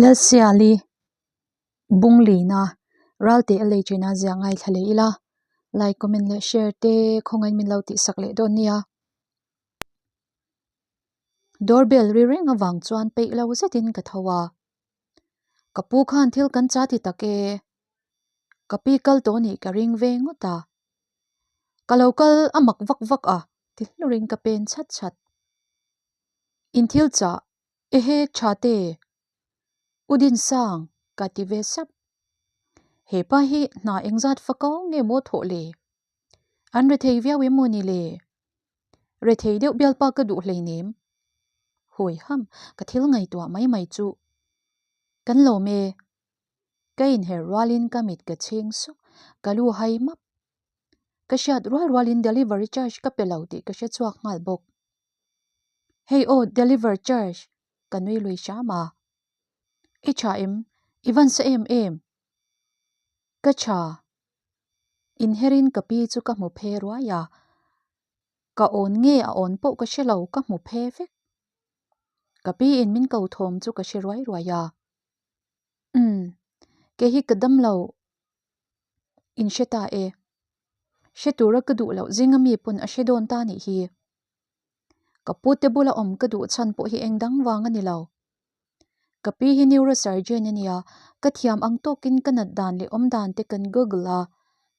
Lalsiali bunglina ralte a lei ṭhina zia ngaithla leh ila like comment leh share te khawngaih min lo tihsak leh dawn nia. Doorbell ri reng avang chuan peih lo zetin ka tho a. Ka pu khan thil kan cha ti tak e. Ka pi kal tawh nih ka ring ve ngawt a. Ka lo kal a mak vak vak a ti hlurin ka pen chhat chhat. In thil chah ehe tha te. U Dinsang ka ti ve sap. He pa hi hna engzat fako nge maw thawh le? An rethei viau em maw ni le? Rethei deuh bialpa ka duh hleinem. Hawi ham, ka thil ngaihtuah mai mai chu. Kan lawm e. Ka inher rualin ka mit ka chhing suk, ka lu hai map. Ka hriat rual rualin delivery charge ka pe lo tih ka hre chhuak nghal bawk. Hei aw deliver charge, ka nui lui hram a. I tha em? I van sa em em? Ka tha. Inherin ka pi chu ka hmu phe ruai a, ka awn nge a awn pawh ka hre lo ka hmu phe vek. Ka pi in min ko thawm chu ka hre ruai ruai a. Umm, kei hi ka dam lo in hre ta e. Hre tura ka duh loh zinga mi pawn a hre dawn ta nih hi. Ka pu te bula awm ka duh chhan pawh hi eng dang vang a ni lo. Ka pi hi neurosurgeon a nia, ka thiam ang tawkin ka nat dan leh awm dan te kan google a,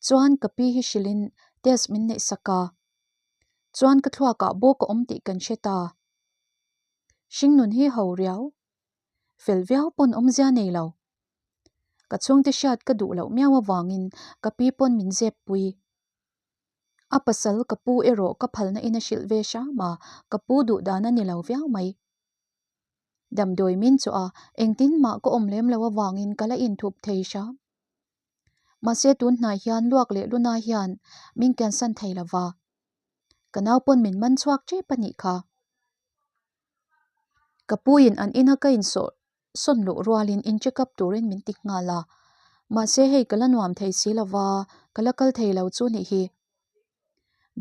chuan ka pi hi hrilhin test min neih sak a. Chuan ka thluakah bawk a awm tih kan hre ta. Hringnun hi ho riau. Fel viau pawn awmzia nei lo. Ka chhungte hriat ka duh loh miau avangin ka pi pawn min zep pui. A pasal ka pu erawh ka phalna in a hrilh ve hram a, ka pu duh dan a ni lo viau mai. Damdawi min chu a, engtin mah ka awm lem lo avangin ka la inthup thei hram. Mahse tun hnai hian luak leh luna hian min kiansan thei lo va, ka nau pawn min man chhuak tep a nih kha. Ka puiin an ina ka insawh sawn luh rualin in check up turin min ti nghal a, mahse hei ka la nuam thei si lo va, ka la kal thei lo chu nih hi.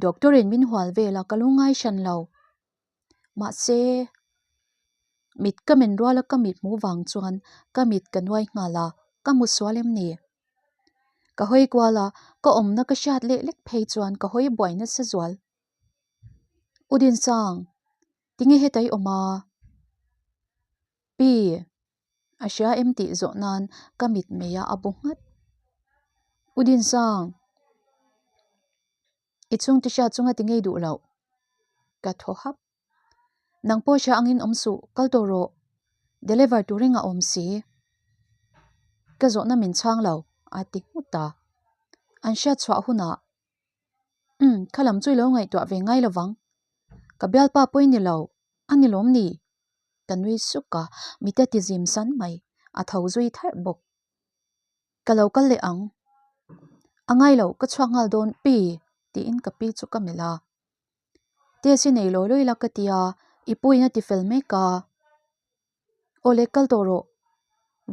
Doctor in min hual vel a, ka lu ngai hran lo. Mahse, mit ka men ruala ka mit hmuh vang chuan ka mit ka nuai nghal a, ka hmu sual em ni? Ka hawi kual a, ka awmna ka hriat leh lek phei chuan ka hawi buai nasa zual. U Dinsang, tinge heta i awm a? Pi, a hria em tih zawh nan ka mit mei a a bu nghat. U Dinsang. I chhungte hriat chunga ti ngei duh loh. Ka thaw hap. Nang pawh hria angin awm suh, kal tawh rawh. Deliver turin a awm si. Ka zawhna min chhang lo, a ti nghut a. An hriat chhuah hunah, Umm, kha lam chu i lo ngaihtuah ve ngai lovang. Ka bialpa pawh i ni lo, a ni lawm ni? Ka nui suk a, mite ti zim san mai, a tho zui tharh bawk. Ka lo kal leh ang. A ngai lo, ka chhuak nghal dawn pi tiin ka pi chu ka melh a. Test i nei lawi lawi la ka ti a, i puiin a ti fel mek a. Aw le kal tawh rawh,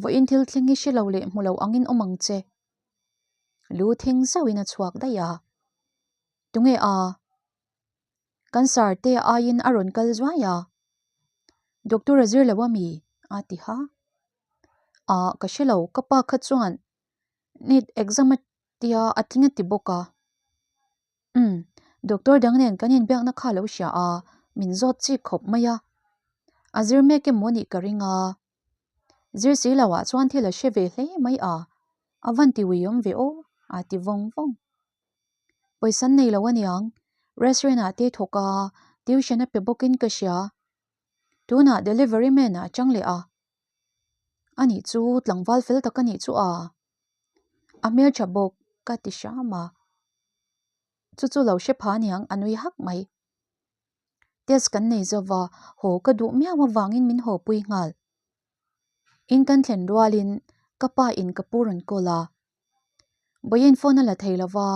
vawiin thil thleng hi hre lo leh hmu lo angin awm ang che. Lu thing zauhin a chhuak daih a. Tunge a? Kan sar te aiin a rawn kal zuai a. Doctor a zir lo a mi? a ti ha. Ah ka hre lo ka pa kha chuan NEET exam a tia a tling a ti bawk a. Umm doctor dang nen kan inbiakna kha lo hria a min zawt chik khawp mai a. A zir mek emaw nih ka ring a. Zir si lo ah chuan thil a hre ve hle mai a, a van ti ui awm ve aw a ti vawng vawng. Pawisa an nei lo aniang restaurant ah te thawk a tuition a pe bawk in ka hria. Tunah delivery man ah a chang leh a. A nih chu tlangval fel tak a nih chu a. A hmeltha bawk ka ti hram a. Chu chu lo hre pha aniang a nui hak mai. Test kan nei zo va, haw ka duh miau avangin min haw pui nghal. In kan thlen rualin ka pa in ka pu rawn call a. Vawiin phone a la thei lo va,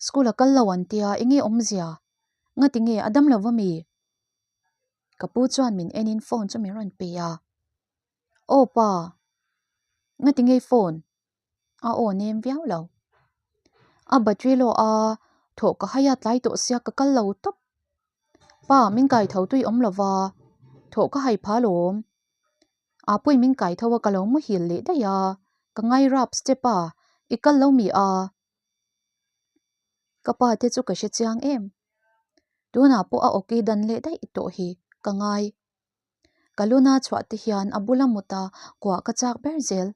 school a kal lo an tia enge awmzia? Ngati nge a dam lo va mi? Ka pu chuan min enin phone chu min rawn pe a. Aw pa, ngati nge phone? A aw nem viau lo. A battery low a, thawh ka hai a tlai tawh sia ka kal lo tawp. Pa, min kai tho tui awm lo va, thawh ka hai pha lawm. Apui min kai tho a ka lo muhil leh daih a, ka ngai rap step a, i kal lo mi a? Ka pa te chu ka hre chiang em. Tunah pawh a awki dan leh daih tawh hi ka ngai. Ka luna chhuah te hian a bula mut a kuah ka chak ber zel.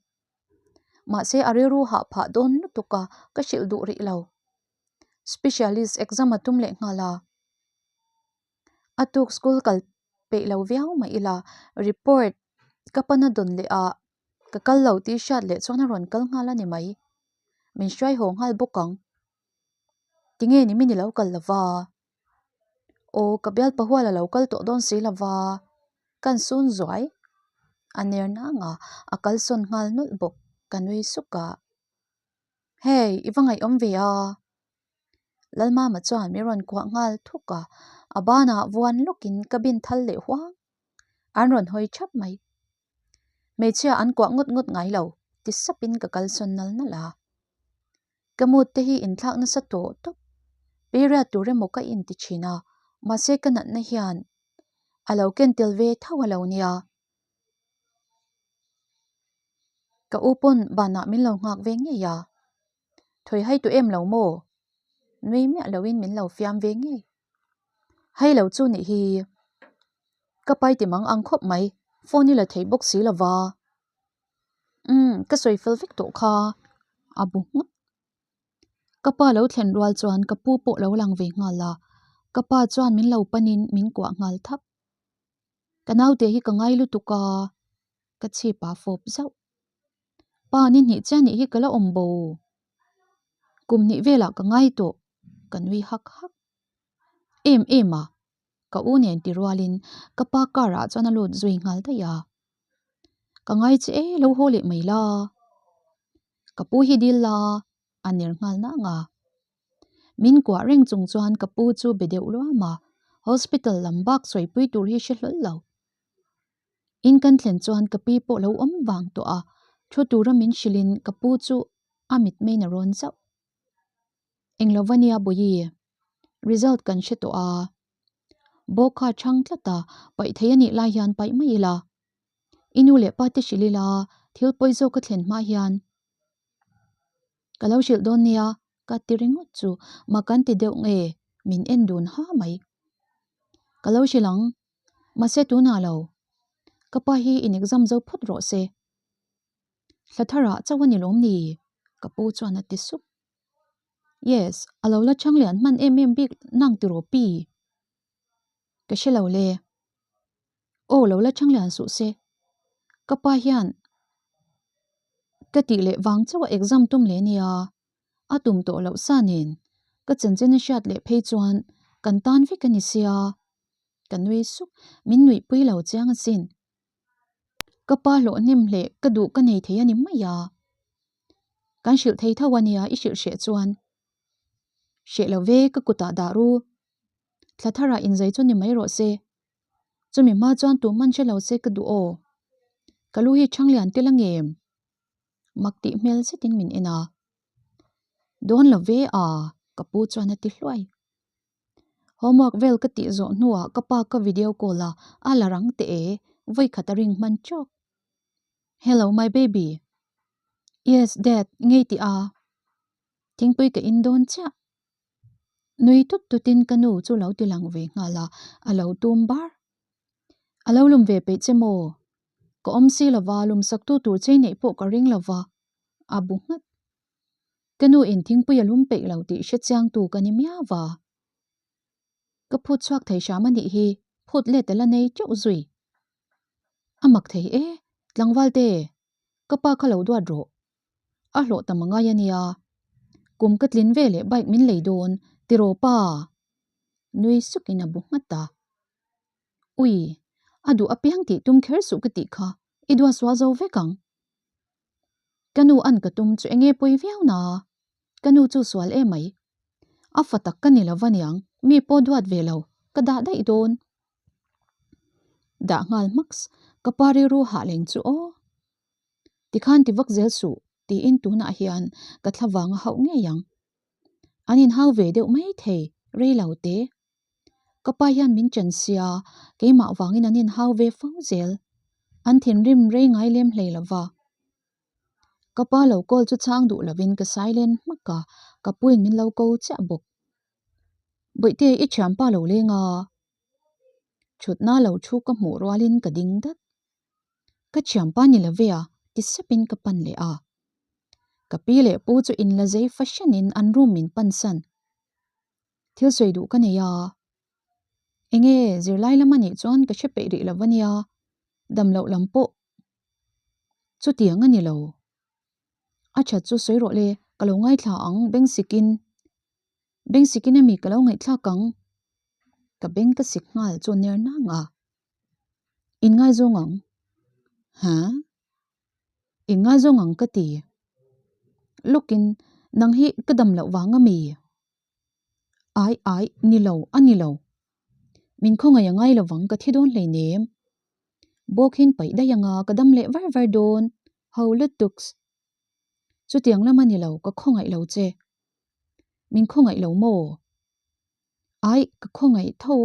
Mahse a rilru hah phah dawn lutuk a ka hrilh duh rih lo. Specialist exam a tum leh nghal a. A tuk school kal peih lo viau mah ila report ka pana dawn leh a ka kal lo tih hriat leh chuan a rawn kal nghal a ni mai. Min hruai haw nghal bawk ang. Tinge ni min i lo kal lova? Aw ka bial pahual a lo kal tawh dawn si lova kan sun zuai. A ner nang a, a kal sawn nghal nawlh bawk ka nui suk a. Hey i va ngaihawm ve a? Lalmama chuan min rawn kuah nghal thuk a, a banah vuan lawkin ka bin thal leh huang. An rawn hawi thap mai. Hmeichhia an kuah ngawt ngawt ngai lo ti sapin ka kal sawn nal nal a. Ka mood te hi inthlak nasa tawh tawp. Period tur emaw ka inti thin a, mahse ka natna hian a lo ken tel ve tho a lo nia. Ka u pawn banah min lo nghak ve ngei a. Thawi hai tu em lo maw? Nui miah loin min lo fiam ve ngei. Hei lo chu nih hi. Ka pai ti mang ang khawp mai, phone i la thei bawk si lova. Umm, ka sawi fel vek tawh kha, a bu nghut. Ka pa lo thlen rual chuan ka pu pawh lo lang ve nghal a, ka pa chuan min lo panin min kuah nghal thap. Ka naute hi ka ngai lutuk a, ka chhip a fawp zauh. Pa ni hnih chiah nih hi ka la awm bo. Kum hnih velah ka ngai tawh, ka nui hak hak. Em em a, ka u nen ti rualin ka pa car ah chuan a lut zui nghal daih a. Ka ngai che e, lo haw leh mai la. Ka pu hi dil la, a ner nghal nang a. Min kuah reng chung chuan ka pu chu be deuh luam a, hospital lam bak sawipui tur hi hre hlawl lo. In kan thlen chuan ka pi pawh lo awm vang tawh a, thu tura min hrilhin ka pu chu a mitmeiin a rawn zauh. Englo va nia Bawihi, result kan hre tawh a. Bawk kha chhang tlat a, paih thei a nih lai hian paih mai ila. I nu leh pa te hrilh ila, thil pawi zawk ka thlen hma hian ka lo hrilh dawn nia ka ti ringawt chu mak kan ti deuh nge min en dun ha mai. Ka lo hrilh ang, mahse tunah lo. Ka pa hi in exam zo phawt rawh se. Hla tharah chauh a ni lawm ni? Ka pu chuan a ti sup. Yes, a lo la chhang lian hman em em bik nang tiraw pi? Ka hre lo le. Aw lo la chhang lian suh se. Ka pa hian ka tih leh vang chauh a exam tum leh nia. A tum tawh loh sa nen ka chanchin a hriat leh phei chuan kan tan vek a ni sia. Ka nui sup, min nuihpui lo chiang asin. Ka pa hlawh hnem hleh ka duh ka nei thei a ni mai a. Kan hrilh thei tho a nia i hrilh hreh chuan. Hreh lo ve ka kutah dah ru. Thla tharah inzai chu ni mai rawh se. Chumi hma chuan tu hman hre lo se ka duh aw. Ka lu hi chhang lian tel angem? Mak tih hmel zetin min en a. Dawn lo ve a, ka pu chuan a ti hluai. Homework vel ka tih zawh hnuah ka pa ka video call a, a la rang teh e, vawi khat a ring hman chawk. Hello my baby. Yes dad, ngei tih a. Thingpui ka in dawn chiah. Nui tut tutin ka nu chu lo ti lang ve nghal a, a lo tum bar. A lo lum ve peih che maw? Ka awm si lova lumsaktu tur chei neih pawh ka ring lova, a bu nghat. Ka nu in thingpui a lum peih lo tih hre chiang tu ka ni miau va. Ka phut chhuak thei hram a nih hi, phut let a la nei teuh zui. A mak thei e, tlangval te, ka pa kha lo duat rawh. A hlawh tam a ngai a nia. Kum ka tlin ve leh bike min lei dawn, tiraw pa? Nui sukin a bu nghat a. Ui, a duh apiang tih tum kher suh ka tih kha, i duat sual zo vek ang. Ka nu an ka tum chu enge pawi viau na? Ka nu chu sual em mai. A fa tak ka ni lo va niang, mi pawh duat ve lo, ka dah daih dawn. Dah nghal hmaks, ka pa rilru hah leng chu aw. Tikhan ti vak zel suh tiin tunah hian ka thla vang a hauh ngei ang. An inhau ve deuh mai thei, rei lo te. Ka pa hian min chen sia, keimah vangin an inhau ve fo zel. An thinrim rei ngai lem hlei lo va. Ka pa lo call chu chhang duh lovin ka silent hmak a, ka puin min lo ko chiah bawk. Bawihte i thianpa lo leng a. Thutna lo thu ka hmuh rualin ka ding dat. Ka thianpa ni lo ve a, ti sepin ka pan leh a. Ka pi leh pu chu inla zei fahranin an room min pansan. Thil sawi duh ka nei a. Enge zirlai lam a nih chuan ka hre peih rih lo a nia, dam loh lam pawh chutiang a ni lo. A that chu sawi rawh le, ka lo ngaithla ang beng sikin. Beng sikin ami ka lo ngaihthlak ang. Ka beng ka sik nghal chu ner nang a. In ngaizawng ang. Ha? In ngaizawng ang ka ti. Lawkin nang hi ka dam loh vang ami? Ai ai, ni lo, a ni lo. Min khawngaih a ngai lovang ka thi dawn hleinem. Bawkhin paih daih anga ka dam leh var var dawn, ho lutuks. Chutiang lam a ni lo, ka khawngaih lo che. Min khawngaih lo maw? Ai, ka khawngaih tho.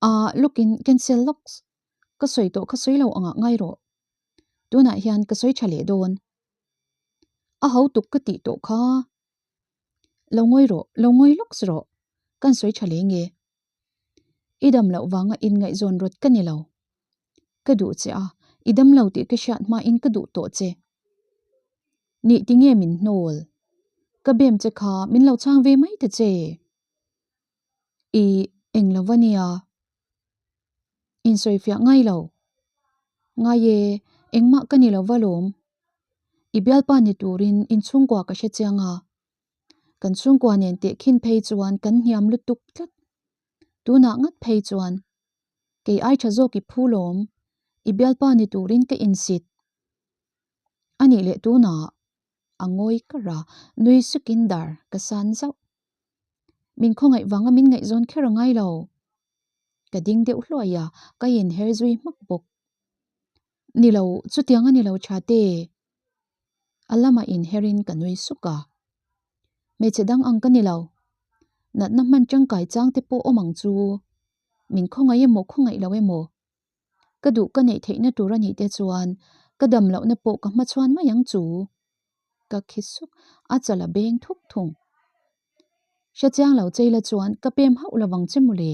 Aa, lawkin cancel lawks. Ka sawi tawh kha sawi lo angah ngai rawh. Tunah hian ka sawi tha leh dawn. A ho tuk ka tih tawh kha. Lo ngawi rawh, lo ngawi lawk chu rawh, kan sawi tha leh nge? I dam loh vanga inngaihzawn rawt ka ni lo. Ka duh che a, i dam lo tih ka hriat hmain ka duh tawh che. Nih tinge min hnawl? Ka bem che kha min lo chhang ve mai ta che. I eng lo va nia. Insawifiah ngai lo. Ngai e, engmah ka ni lo va lawm. I bialpa ni turin inchhungkua ka hre chiang a. Kan chhungkua nen tehkhin phei chuan kan hniam lutuk tlat. Tunah ngat phei chuan kei ai tha zawk i phu lawm, i bialpa ni turin ka insit. A nih leh tunah a ngawi kar a, nui sukin dar ka san zauh. Min khawngaih vanga min ngaihzawn kher a ngai lo. Ka ding deuh hluai a, ka inher zui hmak bawk. Ni lo, chutiang a ni lo tha te. A lamah inherin ka nui suk a. Hmeichhe dang ang ka ni lo. Natna hman tangkai chang te pawh awm ang chu. Min khawngaih emaw khawngaih lo emaw. Ka duh ka neih theihna tur a nih te chuan ka dam lohna pawh ka hmachhuan mai ang chu. Ka khi suk, a chal a beng thuk thung. Hrechiang lo cheila chuan ka pem hauh lo vang che mawle.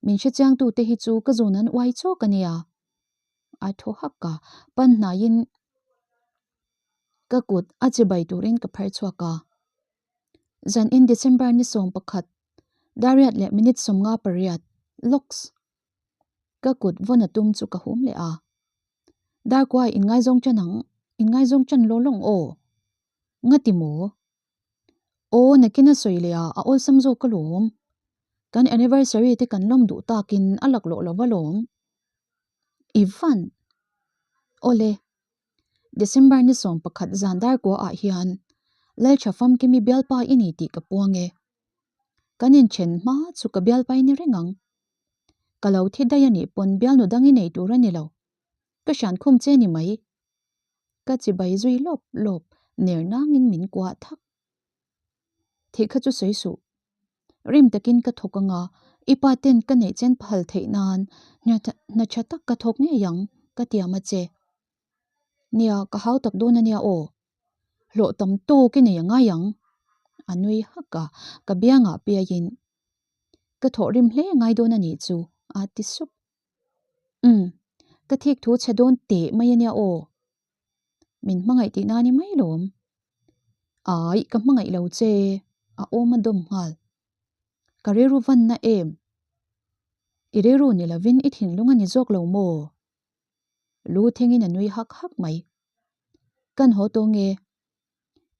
Min hrechiangtu te hi chu ka zun an uai chawk a nia. A thaw hak a, pan hnaiin ka kut a chibai turin ka phar chhuak a. Zan in December ni 11, dariat leh minute 58, lawks. Ka kut vawn a tum chu ka hum leh a. Darkuai inngaizawng chan ang, inngaizawng chan law lawng aw. Ngati maw? Aw, nakin a sawi leh a, a awlsam zawk alawm. Kan anniversary te kan lawm duh takin a laklawh lo alawm. Ivan! Awle, December ni 11 zan darkua ah hian Laltha Famkimi bialpa i ni tih ka puang e. Kan inthen hma chu ka bialpa i ni reng ang. Ka lo thi daih a nih pawn bialnu dang i nei tur a ni lo. Ka hran khum che ni mai. Ka chibai zui lawp lawp ner nangin min kuah thak. Thih kha chu sawi suh. Rim takin ka thawk anga i pa ten ka neih chen phal theih nan hna tha tak ka thawk ngei ang ka tiam a che. Nia, ka hau tak dawn a nia aw. Hlawh tam tawk i nei a ngai ang. A nui hak a, ka biangah piaiin ka thawh rim hle ngai dawn a nih chu a ti sup. Umm, ka thik thu chhe dawn teh mai a nia aw. Min hmangaih tih na ni mai lawm. Ai, ka hmangaih lo che, a awm a dawm nghal. Ka rilru vanna em? I rilru ni lovin i thinlung a ni zawk lo maw? Lu thingin a nui hak hak mai. Kan haw tawh nge?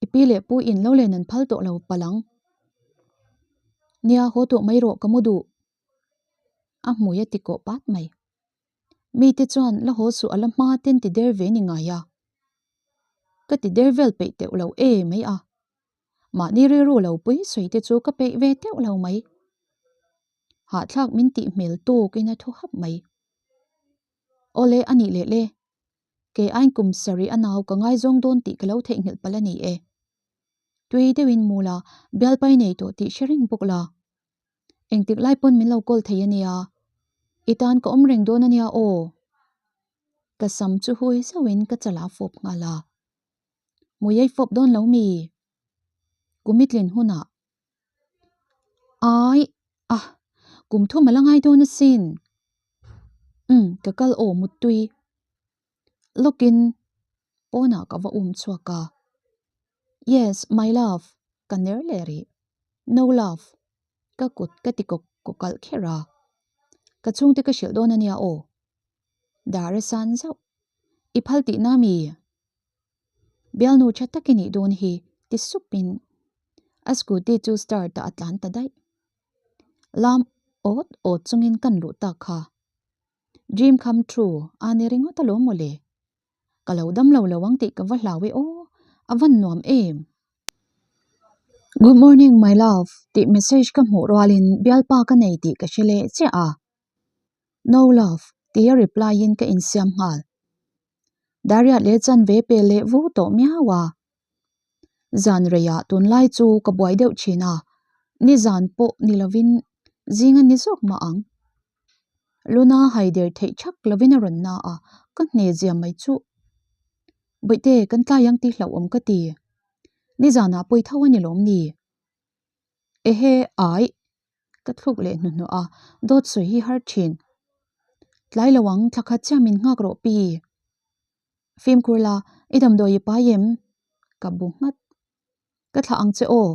I pi leh pu in lo len an phal tawh lo palang. Nia, haw tawh mai rawh ka mu duh. A hmui a ti kawh pat mai. Mite chuan la haw suh a la hma ten ti der ve ni ngai a. Ka ti der vel peih teuh lo e mai a. Mahni rilru lo pui sawi te chu ka peih ve teuh lo mai. Hahthlak min tih hmel tawkin a thu hap mai. Awle a nih leh le. Kei ain kum sarih a nau ka ngaizawng dawn tih ka lo theihnghilh palh a ni e. Tui deuhin mu la, bialpai nei tawh tih hre reng bawk la. Engtik lai pawn min lo call thei a nia. I tan ka awm reng dawn a nia aw. Ka sam chu hui zauhin ka chalah a fawp nghal a. Hmui ei fawp dawn lo mi? Kum i tlin hunah. Ai a, kum thum a la ngai dawn asin. Umm, ka kal aw muttui. Lawkin pawnah ka va um chhuak a. Yes, my love, ka ner leh rih. No love, ka kut ka ti kawk kawk alh kher a. Ka chhungte ka hrilh dawn ania aw. Dar a san zauh. I phal tihna mi? Bialnu tha tak i nih dawn hi ti supin a scooty chu start ah a tlan ta daih. Lam awt awt chungin kan luh tak kha. Dream come true a ni ringawt alawm mawle. Ka lo dam lo lo ang tih ka va hlau e aw, a van nuam em. Good morning my love tih message ka hmuh rualin bialpa ka nei tih ka hre leh chiah a. No love tia reply in ka insiam nghal. Dariat leh chanve pe leh vu tawh miau a. Zan reiah tunlai chu ka buai deuh thin a, nizan pawh ni lovin zing a ni zawk mah ang. Luna haider theih thak lovin a rawn na a, ka hne zia mai chuh. Bawihte, kan tlai ang tih hlauhawm ka ti. Nizanah pawi tho a ni lawm ni? Ehe, aih. Ka thluk leh hnuhnawh a, dawt sawi hi har thin. Tlai lo ang, thla khat chiah min nghak rawh pi. Fimkhur la, i damdawi i pai em? Ka bu nghat. Ka thlah ang che aw.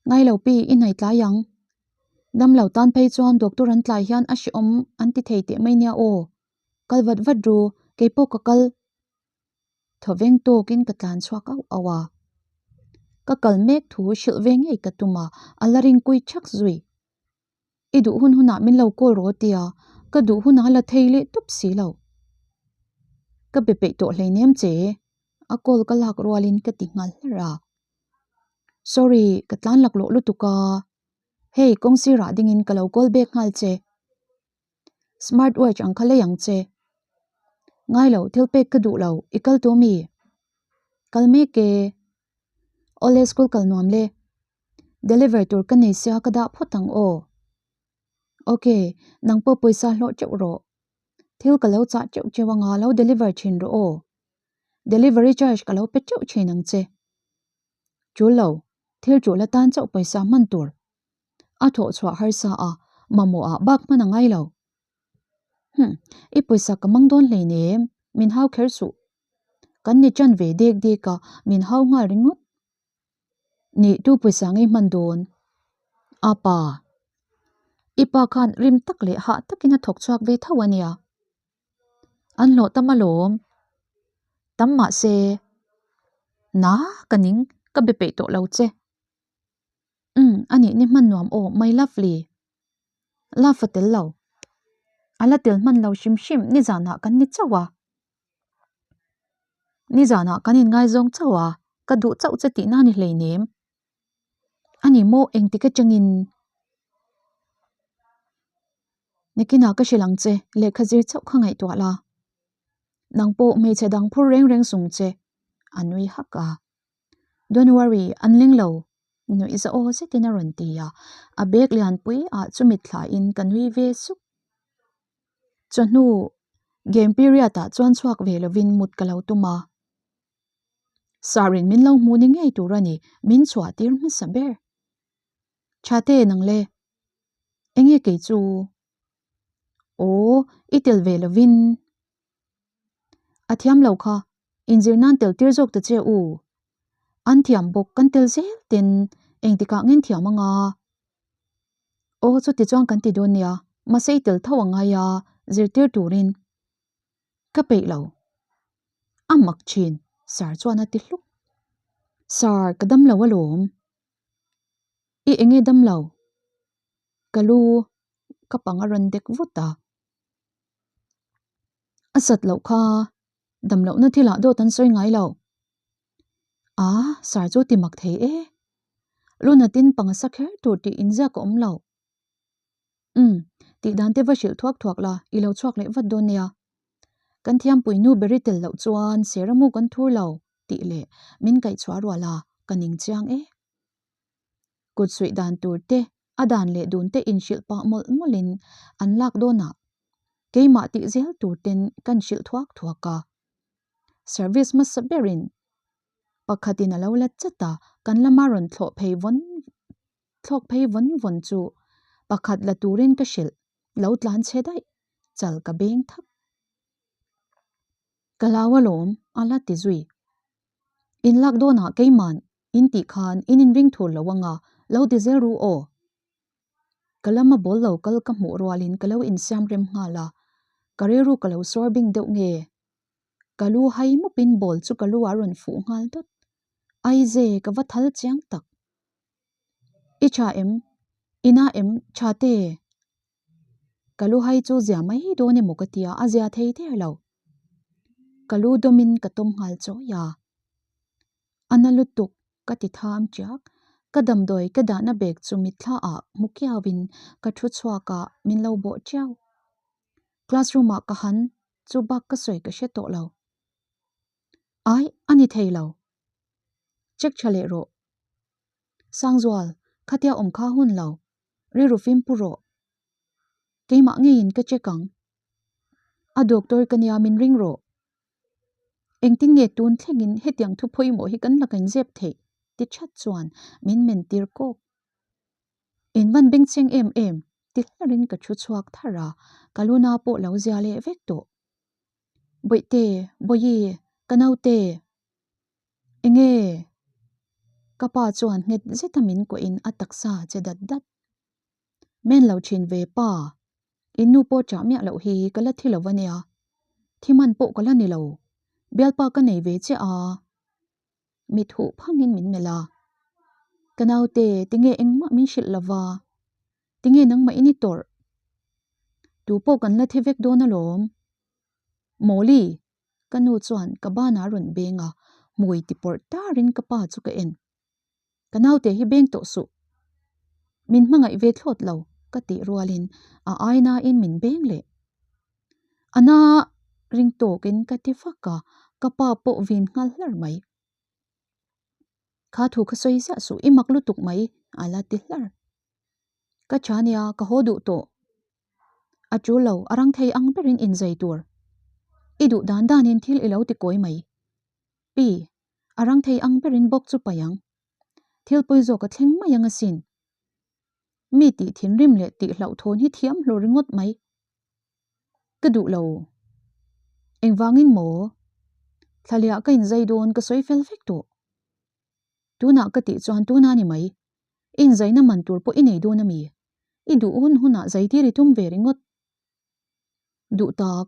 Ngai lo pi, i hnai tlai ang. Dam lo tan phei chuan doctor an tlai hian a hrehawm an ti thei teh mai nia aw. Kal vat vat ru, keipawh ka kal. Thawveng tawkin ka tlan chhuak auh auh a. Ka kal mek thu hrilh ve ngei ka tum a, a la ring kui thak zui. I duh hun hunah min lo call rawh tia, ka duh hunah la thei leh tawp si lo. Ka be peih tawh hleinem che, a call ka lak rualin ka ti nghal hlar a. Sorry, ka tlan laklawh lutuk a, hei kawng sirah dingin ka lo call back nghal che. Smart watch ang kha lei ang che. Ngai lo, thil pek ka duh lo, i kal tawh mi? Kal mek e. Awle school kal nuam le. Deliver tur ka nei sia ka dah phawt ang aw. Ok, nang pawh pawisa hlawh teuh rawh. Thil ka lo chah teuh teuh anga lo deliver thin rawh aw. Delivery charge ka lo pe teuh thin ang che. Tul lo, thil tul atan chauh pawisa hman tur. A thawh chhuah harsa a, mamawh ah bak hman a ngai lo. Hum, i pawisa ka mang dawn hleinem, min hau kher suh. Kan ni ṭan ve dek dek a, min hau nghal ringawt. Nih tu pawisa ngei hman dawn? A pa. I pa khan rim tak leh hah takin a thawk chhuak ve tho a nia. An hlawh tam alawm. Tam mah se. Na, ka ning, ka be peih tawh lo che. Umm, a nih ni hman nuam aw, my lovely. Love a tel lo. A la tel hman lo hrim hrim, nizanah kan ni chauh a. Nizanah kan inngaizawng chauh a, ka duh chauh che tihna a ni hleinem. A ni maw engtik atangin? Nikinah ka hrilh ang che, lehkha zir chauh kha ngaihtuah la. Nang pawh hmeichhe dang phur reng reng sung che, a nui hak a. Don't worry, an ling lo, nuih za aw zetin a rawn ti a, a bag lianpui ah chu mitthlain ka nui ve suk. Chawhnu game period ah chuan chhuak ve lovin mut ka lo tum a. Sir in min lo hmu ni ngei tur a ni, min chhuah tir hmasa ber. Tha te nang le. Enge kei chu? Aw, i tel ve lovin. A thiam lo kha, inzir nan tel tir zawk ta che u. An thiam bawk kan tel zel ten engtikah ngen thiam anga. Aw chuti chuan kan ti dawn nia, mahse i tel tho a ngai a, zirtir turin. Ka peih lo. A mak thin, Sir chuan a ti hluk. Sir, ka dam lo alawm. I enge dam lo? Ka lu ka pang a rawn dek vut a. A sat loh kha, dam lohna thilah dawt an sawi ngai lo. A, Sir chu ti mak thei e. Luna tin panga sa kher tur tih inziak a awm lo. Umm, tih dan te va hrilh thuak thuak la, i lo chhuak leh vat dawn nia. Kan thiampui nu beri tel loh chuan Seramu kan thur lo tih leh min kaihchhuah rual a, ka ning chiang e. Kut suih dan tur te, a dan leh dun te inhrilh pah mawlh mawlhin an lak dawn ah. Keimah tih zel tur ten kan hrilh thuak thuak a. Service hmasa berin pakhatin a lo la chat a, kan lama rawn thlawh phei vawn thlawk phei vawn vawn chu pakhat la turin ka hrilh lo tlan chhe daih, chal ka beng thap. Ka lau alawm, a la ti zui. In lak dawnah keiman in tih khan in inring thur lo anga lo ti zel ru aw. Ka lama ball lo kal ka hmuh rualin ka lo insiam rem nghal a, ka rilru ka lo sawr bing deuh nge? Ka lu hai mupin ball chu ka lu ah rawn fuh nghal dawt. Aize, ka va thal chiang tak. I tha em? I na em? Tha te? Ka lu hai chu zia mai dawn emaw ka tia, a zia thei der lo. Ka lu dawmin ka tawm nghal chawi a. A na lutuk ka ti tham chiak. Ka damdawi ka dahna bag chu mitthla ah hmu kiauin ka thu chhuak a, min lo bawh chiau. Classroom ah ka han chu bak ka sawi ka hre tawh lo. Ai, a ni thei lo. Check tha leh rawh. Sangzual, khatia awm kha hun lo. Rilru fim pu rawh. Keimah ngeiin ka check ang. A doctor ka nia min ring rawh. Engtin nge tun thlengin hetiang thu pawimawh hi kan la kan zep theih? ti that chuan min men tir kawk. In van bengchheng em em ti hlarin ka thu chhuak thar a, ka luna pawh lo zia leh vek tawh. Bawihte, Bawihi, ka naute. Enge? Ka pa chuan nghet zeta min kuahin a taksa che dat dat. Men lo thin ve pa, in nu pawh chah miah loh hi ka la thi lo a nia, thi man pawh ka la ni lo, bialpa ka nei ve chiah a, mit huh phangin min melh a. Ka naute, tinge engmah min hrilh lo va, tinge nangmah in i tawrh? Tu pawh kan la thi vek dawn alawm. Mawli, ka nu chuan ka banah a rawn beng a, hmui ti pawrh tarin ka pa chu ka en. Ka naute hi beng tawh suh. Min hmangaih ve thlawt lo ka tih rualin a ainain min beng leh. A na ring tawkin ka ti vak a, ka pa pawh vin nghal hlar mai. Kha thu kha sawi ziah suh, i mak lutuk mai a la ti hlar. Ka tha nia, ka haw duh tawh. A tul lo, a rang thei ang berin inzei tur. I duh dan danin thil i lo ti kawi mai. Pi, a rang thei ang berin bawk chu paih ang. Thil pawi zawk a thleng mai ang asin. Mi tih thinrim leh tih hlauhthawn hi thiam hlur ringawt mai. Ka duh lo. Engvangin maw? Thlaliah ka inzai dawn ka sawi fel vek tawh. Tunah ka tih chuan tuna ni mai. I inzaina man tur pawh i nei dawn a mi? I duh hun hunah zaitir i tum ve ringawt. Duh tak,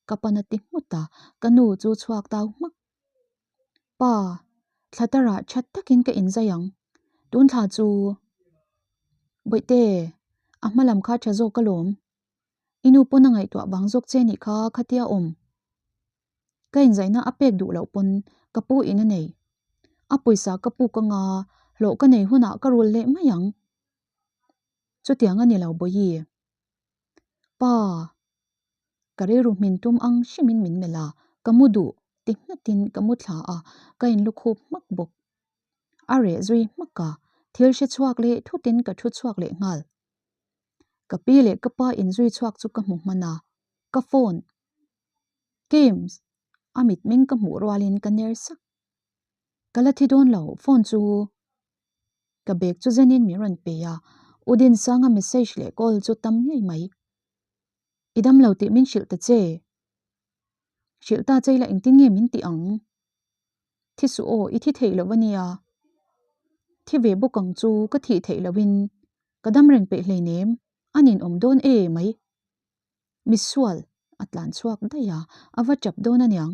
ka pan a ti nghut a, ka nu chu chhuak tau hmak. Pa, thla tarah that takin ka inzai ang. Tun thla chu Bawihte, a hma lam kha tha zawk alawm. I nu pawn a ngaihtuah vang zawk che nih kha khatia awm. Ka inzaihna a pek duh loh pawn ka pu in a nei. A pawisa ka puk anga hlawh ka nei hunah ka rul leh mai ang. Chutiang a ni lo Bawihi. Pa, ka rilru hmin tum ang hrimin min melh a, ka mu duh ti nghatin ka mu thla a, ka inlukhup hmak bawk. A reh zui hmak a, thil hre chhuak leh thutin ka thu chhuak leh nghal. Ka pi leh ka pa inzui chhuak chu ka hmu hman a, ka phone. Games! A mitmeng ka hmuh rualin ka ner sak. Ka la thi dawn lo, phone chu Ka bag chu zenin min rawn pe a, U Dinsanga message leh call chu tam ngei mai. I dam lo tih min hrilh ta che. Hrilh ta che ila engtin nge min tih ang? Thi suh aw, i thi theih loh a nia. Thi ve bawk ang chu ka thih theih lohin ka dam reng peih hleinem, a ninawm dawn e mai. Misual a tlan chhuak daih a, a va tap dawn aniang.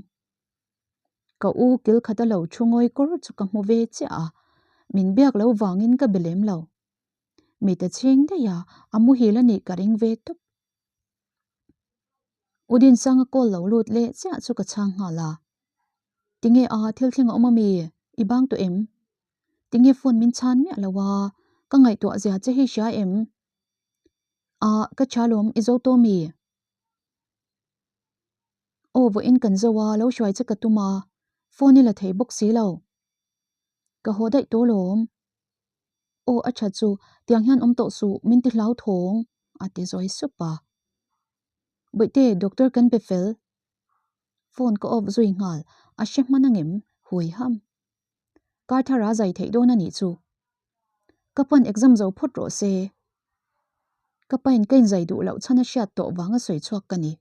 Ka u kil khat a lo thu ngawi kawr chu ka hmu ve chiah a, min biak lo vangin ka be lem lo. Mite chhing daih a, a muhil a nih ka ring ve tawp. U Dinsanga call lo lut leh chiah chu ka chhang nghal a. Tinge a, thil thleng a awm ami? I bang tawh em? Tinge phone min chhan miah lo a, ka ngaihtuah zia che hi hria em? A, ka tha lawm, i zo tawh mi? Aw vawiin kan zo a, lo hruai che ka tum a, phone i la thei bawk si lo. Ka haw daih tawh lawm. Aw a tha chu, tiang hian awm tawh suh, min ti hlau thawng, a ti zawi sup a. Bawihte, doctor kan be fel. Phone ka off zui nghal, a hre hman angem? Hui ham. Kar thar a zai theih dawn a nih chu. Ka pawn exam zo phawt rawh se. Ka pain ka inzai duh loh chhan a hriat tawh vanga sawi chhuak ka ni.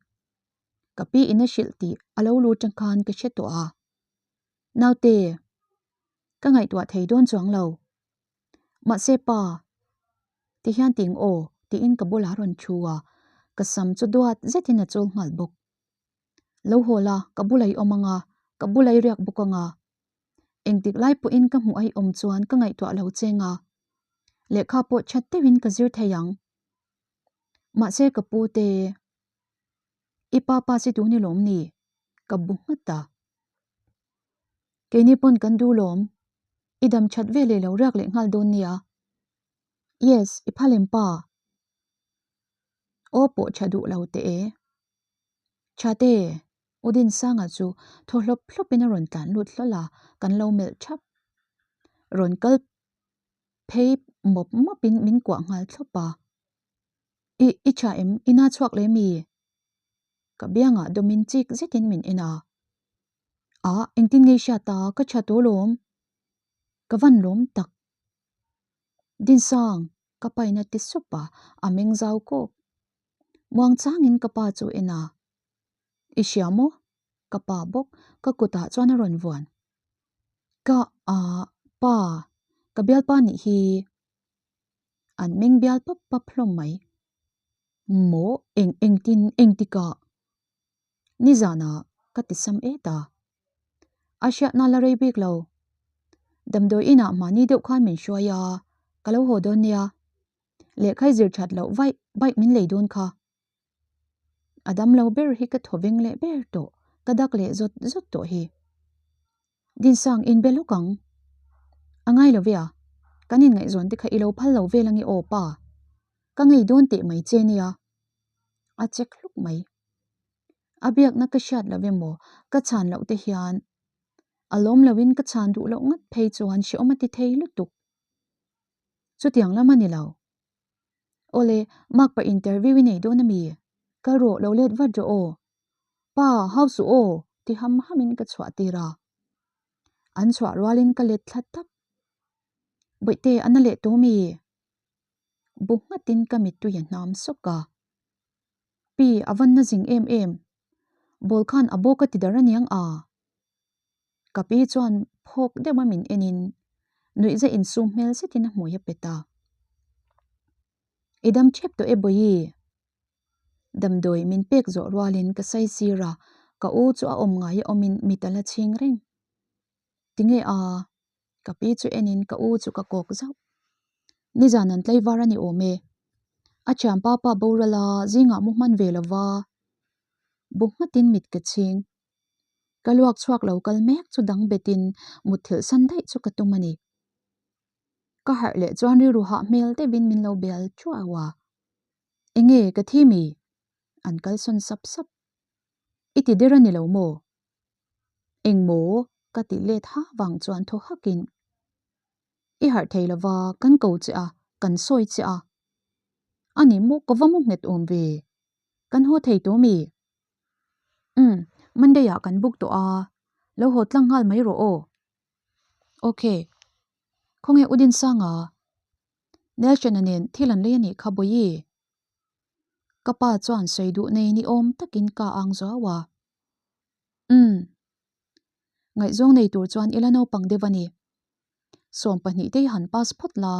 Ka pi in a hrilh tih a lo lut tang khan ka hre tawh a. Naute, ka ngaihtuah thei dawn chuang lo. Mahse pa, ti hian ting aw tiin ka bulah a rawn thu a, ka sam chu duat zetin a chul nghal bawk. Lo haw la, ka bulah i awm ang a, ka bulah i riak bawk ang a. Engtik lai pawhin ka hmuh a i awm chuan ka ngaihtuah lo cheng a, lehkha pawh that deuhin ka zir thei ang. Mahse ka pu te, i pa pa si tu ni lawm ni? Ka bu nghat a. Keini pawn kan duh lawm, i dam that ve leh lo riak leh nghal dawn nia. Yes, i phal em pa? Aw pawh tha duh lo teh e. Tha te, U Dinsanga chu thaw hlawp hlawpin a rawn tlan lut hlawl a, kan lo melh thap. Rawn kal phei mawp mawpin min kuah nghal thlawp a. I, i tha em? I na chhuak leh mi? Ka biangah dawmin chik zetin min en a. A, engtin ngei hriat ta, ka tha tawh lawm. Ka van lawm tak. Dinsang, ka pain a ti sup a, a meng zau kawk. Muang changin ka pa chu en a. I hria maw? Ka pa bawk ka kutah chuan a rawn vuan. Ka a pa, ka bialpa nih hi. An meng bial pap pap hlawm mai. Maw eng engtin engtikah? Nizanah ka ti sam et a. A hriatna la rei bik lo. Damdawi inah mahni deuh khan min hruai a, ka lo haw dawn nia. Lehkhai zir that loh vaih bike min lei dawn kha. A dam lo ber hi ka thaw veng leh ber tawh, ka dak leh zawt zawt tawh hi. Dinsang in be lawk ang. A ngai lo ve a, kan inngaihzawn te kha i lo phal lo vel ange aw pa. Ka ngei dawn teh mai che nia. A chek hluk mai. A biakna ka hriat lo emaw ka chhan loh te hian a lawm loin ka chhan duh loh ngat phei chuan hrehawm a ti thei lutuk. Chutiang lam a ni lo. Awle, Makpa interview i nei dawn a mi? Kal rawh, lo let vat rawh aw. Pa, hau suh aw, ti ham hamin ka chhuah tir a. An chhuah rualin ka let thla tap. Bawihte, a na leh tawh mi? Bu nghatin ka mittui a hnam sawk a. Pi, a van na zing em em. Ball khan a bawk a ti dar aniang a. Ka pi chuan phawk deuh a min enin nuihza insum hmel zetin a hmui a pet a. I dam thep tawh e Bawihi. Damdawi min pek zawh rualin ka sai sir a, ka u chu a awm ngai a awmin mit a la chhing reng. Tinge a? Ka pi chu enin ka u chu ka kawk zauh. Nizan an tlaivar a ni awm e. A thianpa pa boral a zingah mu hman ve lova. Bu nghatin mit ka chhing. Ka luak chhuak lo kal mek chu dang betin mutthilh san daih chu ka tum a ni. Ka harh leh chuan rilru hah hmel deuhin min lo bel chuau a. Enge ka thi mi? An kalsawn sap sap. I ti der a ni lo maw? Eng maw? Ka ti let ha vang chuan thaw hakin. I harh thei lova kan ko che a, kan sawi che a. A ni maw ka va mu nghet awm ve. Kan haw thei tawh mi? Umm, Monday ah kan book tawh a, lo haw tlang nghal mai rawh aw. Ok. Khawnge U Dinsanga? Nelson-a nen thil an lei a nih kha Bawihi. Ka pa chuan sawi duh nei ni awm takin ka ang zuau a. Umm. Ngaihzawng nei tur chuan i la naupang deuh a ni. 12 te i han pass phawt la,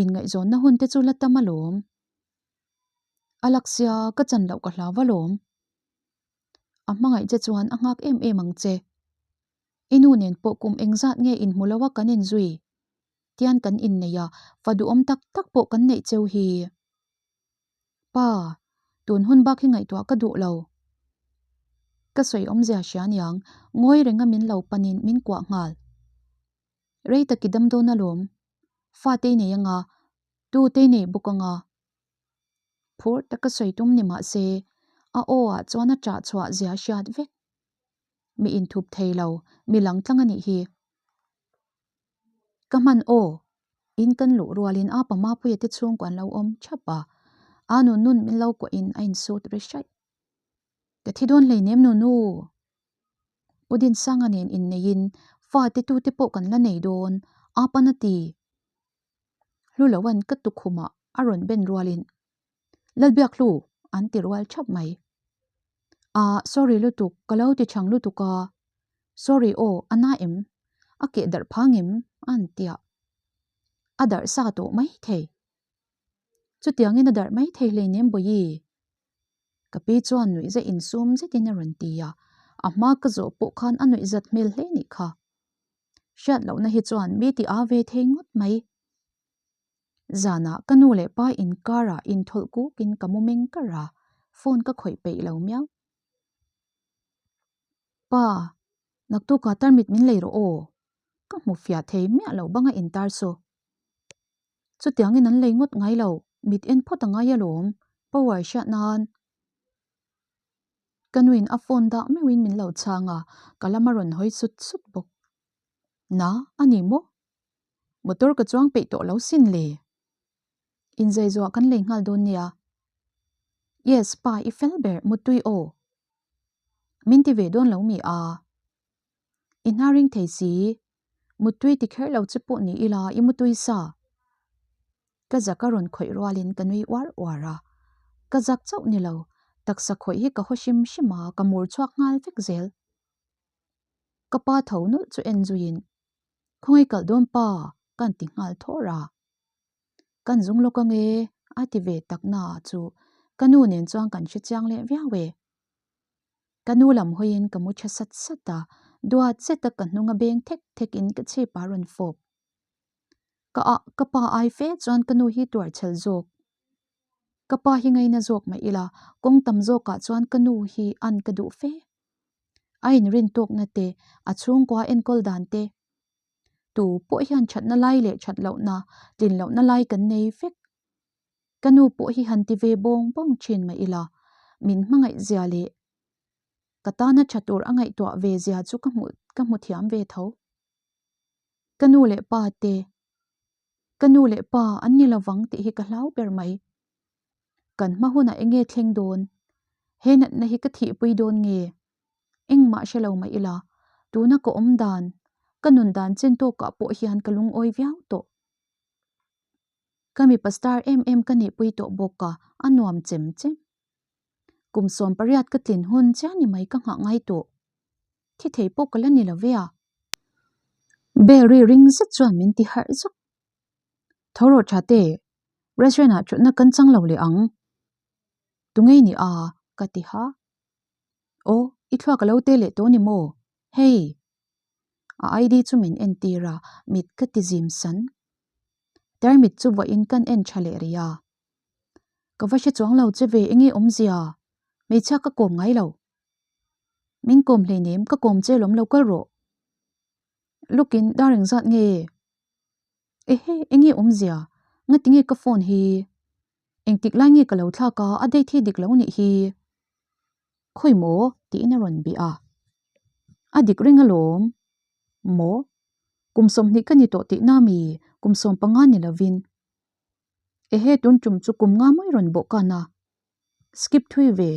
inngaihzawnna hun te chu la tam alawm. A laksia ka chan loh ka hlau alawm. A hmangaih che chuan a nghak em em ang che. I nu nen pawh kum engzat nge inhmu lo a kan inzui? Tian kan innei a, fa duhawm tak tak pawh kan neih cheu hi. Pa, tun hun bak hi ngaihtuah ka duh lo. Ka sawi awmzia hria niang, ngawi renga min lo panin min kuah nghal. Rei tak i dam dawn alawm. Fate i nei anga, Tu te nei bawk anga? Phur taka sawi tum ni mah se, a aw ah chuan a ṭah chhuah zia hriat vek. Mi inthup thei lo, mi lang tlang a nih hi. Ka hman aw, in kan luh rualin a pamapuia te chhungkua an lo awm ṭhap a, a nun nun min lo kuahin a insut ri hraih. Ka thi dawn hleinem Nunu. U Dinsanga nen inneiin fa te tute pawh kan la nei dawn, Apan a ti. Hluloan ka tukhumah a rawn ben rualin, Lalbiak Hlu! an ti rual thap mai. Ahh, sorry lutuk, ka lo ti chhang lutuk a. Sorry aw, a na em? A keh darh phang em? an ti a. A darh sa tawh mai thei. Chutiangin a darh mai thei hleinem Bawihi. Ka pi chuan nuihza insum zetin a rawn ti a, a hma ka zawh pawh khan a nuihzat hmel hle nih kha. Hriat lohna hi chuan mi ti a ve thei ngawt mai. Zanah ka nu leh pa inkarah inthawlh kukin ka mu meng kar a, phone ka khawih peih lo miau. Pa, naktukah tarmit min lei rawh aw. Ka hmu fiah thei miah lo banga intar chu. Chutiangin an lei ngawt ngai lo, mit en phawt a ngai alawm, power hriat nan. Ka nuin a phone dah meuhin min lo chhang a, ka lam a rawn hawi sut sut bawk. Na, a ni maw? Motor ka chuang peih tawh lo sin le. Inzai zuah kan lei nghal dawn nia. Yes, pa i fel ber, Muttui aw. Min ti ve dawn lo mi a? I hna ring thei si, Muttui ti kher lo che pawh ni ila i mutui sa. Ka zak a rawn khawih rualin ka nui uar uar a. Ka zak chauh ni lo, taksa khawih hi ka haw hrim hrim a, ka mur chhuak nghal vek zel. Ka pa tho nulh chu en zuiin, Khawngaih kalh dawn pa, kan ti nghal thawr a. Kan zung lawk ange, a ti ve tak na chu ka nu nen chuan kan hre chiang leh viau e. Ka nu lam hawiin ka mu tha sat sat a, duat zeta ka hnung a beng thek thek in ka chhip a rawn fawp. Ka ah ka pa ai fe chuan ka nu hi tuar chhel zawk. Ka pa hi ngaina zawk mah ila, kawng tam zawkah chuan ka nu hi an ka duh fe. A inrin tawkna te, a chhungkua enkawl dan te, tu pawh hian thatna lai leh that lohna, tlin lohna lai kan nei vek. Ka nu pawh hi han ti ve bawng bawng thin mah ila, min hmangaih zia leh ka tana tha tur a ngaihtuah ve zia chu ka hmuh ka hmu thiam ve tho. Ka nu leh pa te, ka nu leh pa an ni lovang tih hi ka hlau ber mai. Kan hma hunah eng nge thleng dawn? He natna hi ka thihpui dawn nge? Engmah hre lo mah ila, tuna ka awm dan, ka nun dan chen tawkah pawh hian ka lungawi viau tawh. Ka mipa star em em ka nihpui tawh bawk a, a nuam chem chem. Kum 18 ka tlin hun chiah ni mai ka nghah ngai tawh. Thi thei pawh ka la ni lo ve a. Bell ri ring zet chuan min ti harh zuk. Tho rawh tha te, restaurant ah thutna kan chang lo leh ang. Tungei ni a? ka ti ha. Aw, i thluak a lo te leh tawh ni maw? Hei! A ID chu min entir a, mit ka ti zim san. Tarmit chu vawiin kan en tha leh rih a. Ka va hre chuang lo che ve enge awmzia? Hmeichhia ka kawm ngai lo. Min kawm hleinem, ka kawm che lawm lo kal rawh. Lukin dar engzat nge? Ehe, enge awmzia? Ngatinge ka phone hi? Engtik lai nge ka lo thlak a, a date hi dik lo nih hi. Khawi maw? tiin a rawn bih a. A dik reng alawm. Maw? Kum 20 ka ni tawh tihna mi? Kum 15 ni lovin. Ehe, tun tum chu kum nga mai rawn bawh kan a. Skip thui ve.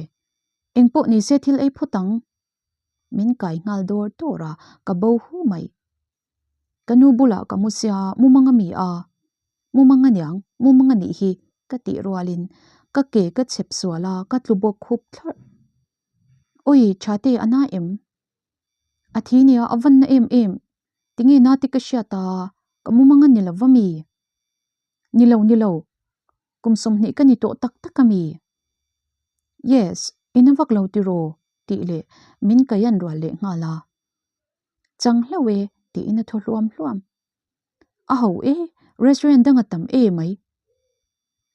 Engpawh ni se thil ei phawt ang. Min kai nghal dawr dawr a, ka bo hu mai. Ka nu bulah ka mu sia, mumang a mi a? Mumang a niang, mumang a nih hi, ka tih rualin ka ke ka chhep sual a, ka tlu bawk khup thlarh. Awi, tha te a na em? A thi nia, a van na em em. Tinge na te ka hriat a, ka mumang a ni lo va mi? Ni lo, ni lo. Kum 20 ka ni tawh tak tak a mi? Yes, i na vak lo tiraw? tih leh min kaian rual leh nghal a. Chang hlauh e, tiin a thaw hluam hluam. A ho e, restaurant dang a tam e mai.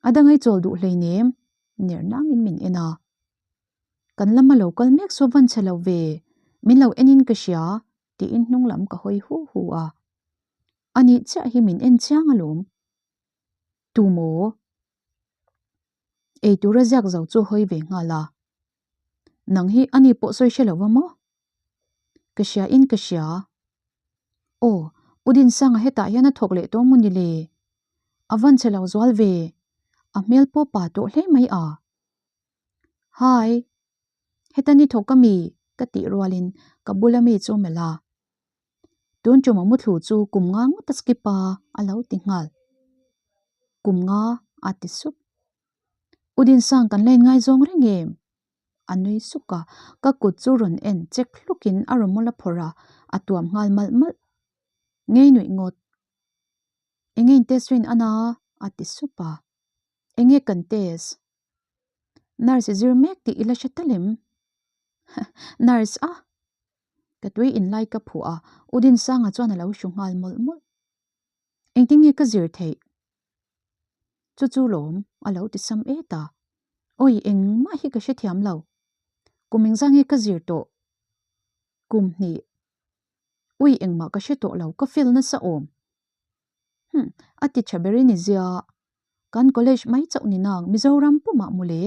A dang ei chawl duh hleinem, ner nangin min en a. Kan lama lo kal mek saw van chhe lo ve, min lo enin ka hria, tiin hnung lam ka hawi hu hu a. A nih chiah hi min en chiang alawm. Tu maw? Ei tura ziak zo chu hawi ve nghal a. Nang hi ani pawh sawi hre lo va maw? Ka hria in ka hria. Aw, U Dinsanga hetah hian a thawk leh tawh maw ni le? A van che lo zual ve. A hmel pawh pa tawh hle mai a. Hi! Heta ni thawk a mi? Ka tih rualin ka bula mi chu melh a. Tun tum a muthlu chu kum nga ngawt a skip a, a lo ti nghal. Kum nga a ti sup. U Dinsang kan la inngaizawng reng em? A nui suk a, ka kut chu rawn en chek hlukin a rawmawl a phawrh a, a tuam nghal malh malh. Ngei nuih ngawt. Enge in test rin ana? A ti sup a. Enge kan test? Nurse i zir mek tih i la hre tal em? Nurse a! Ka tui in lai ka phuah a, U Dinsanga chuan a lo hru nghal mawlh mawlh. Engtin nge ka zir theih? Chu chu lawm, a lo ti sam et a. Awi, engmah hi ka hrethiam lo. Kum engzah nge ka zir tawh? Kum hnih. Ui, engmah ka hre tawh lo, ka feel nasa awm. Hm, a ti tha ber i ni zia. Kan college mai chauh ni nang, Mizoram pumah mawle.